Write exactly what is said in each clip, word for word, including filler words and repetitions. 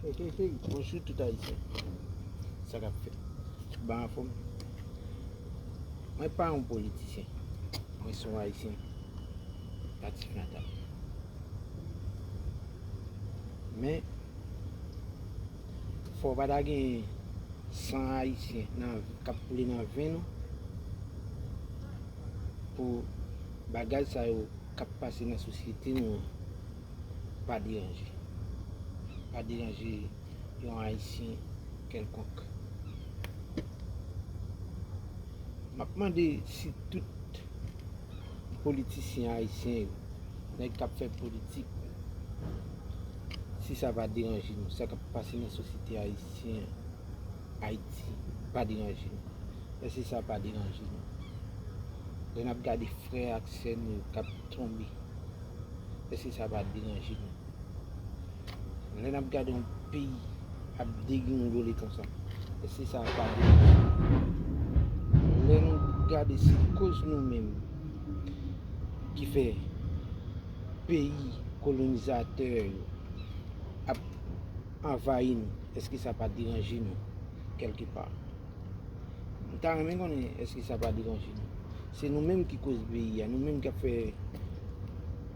Bonjou tout Ayisyen. Sa k ap fèt? Tout ba anfòm? Mwen pa yon politisyen. Mwen se yon Ayisyen. Natif natal. Men, fò w pa ta gen san Ayisyen nan, k ap koule nan venn ou pou bagay sa yo k ap pase nan sosyete nou an pa deranje. Pa deranje yon Ayisyen kèlkonk. M ap mande si tout politisyen ayisyen yo, nèg k ap fè politik, si sa pa deranje nou, sa k ap pase nan sosyete ayisyen Ayiti pa deranje nou? Èske sa pa deranje nou? Lè n ap gade frè ak sè nou yo k ap tonbe, èske sa pa deranje nou? Lè n ap gade yon peyi ap degringole konsa, èske sa pa deranje nou? Lè nou gade se koz nou menm ki fè peyi kolonizatè yo ap anvayi nou, èske sa pa deranje nou kèlkepa? M ta renmen konnen èske sa pa deranje nou. Se nou menm ki koz peyi a, nou menm k ap fè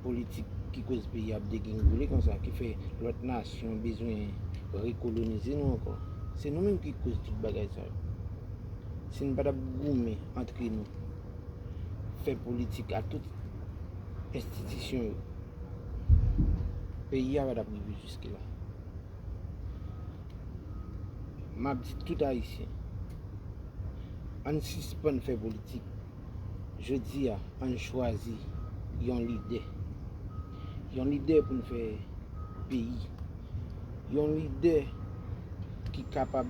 politik ki koz peyi a ap degringole konsa, ki fè lòt nasyon bezwen rekolonize nou ankò. Se nou menm ki koz tout bagay sa yo. Si n pa t ap goumen antre nou, fè politik ak tout enstitisyon yo, peyi a pa t ap rive jiske la. M ap di tout Ayisyen, ann sispann fè politik. Jodi a, ann chwazi yon lidè. Yon lidè pou n fè peyi. Yon lidè ki kapab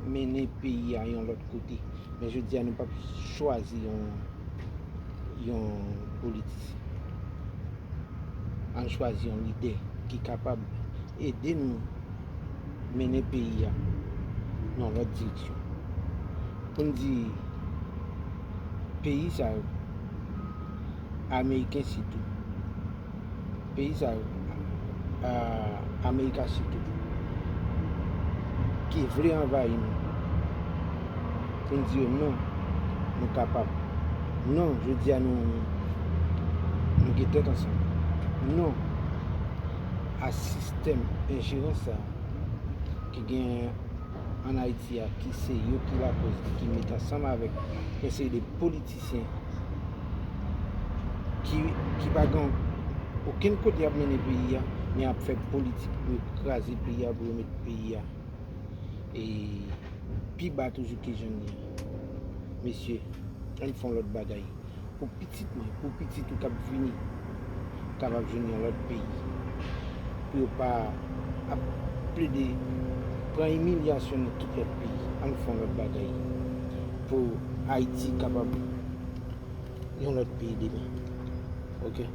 mennen peyi a yon lòt kote. Men jodi a, nou p ap chwazi yon, yon politisyen. Ann chwazi yon lidè ki kapab ede nou mennen peyi a nan lòt direksyon. Pou n di peyi sa yo, Ameriken sitou, peyi sa yo, a, Amerika sitou, ki vle anvayi nou, pou n di yo non, nou kapab. Non, jodi a nou, nou gen tèt ansanm. Non a sistèm enjerans sa a ki gen ann Ayiti a, ki se yo ki lakoz, ki met ansanm avèk yon seri de politisyen ki, ki pa gen okenn kote y ap mennen peyi a, men ap fè politik pou yo kraze peyi a, pou yo met peyi a e pi ba toujou ke jan l ye. Mesye, ann fè yon lòt bagay. Pou pitit mwen, pou pitit ou k ap vini, kapab jwenn yon lòt peyi. Pou yo pa ap plede pran imilyasyon nan tout lòt peyi. Ann fè yon lòt bagay. Pou Ayiti kapab yon lòt peyi demen. Oke?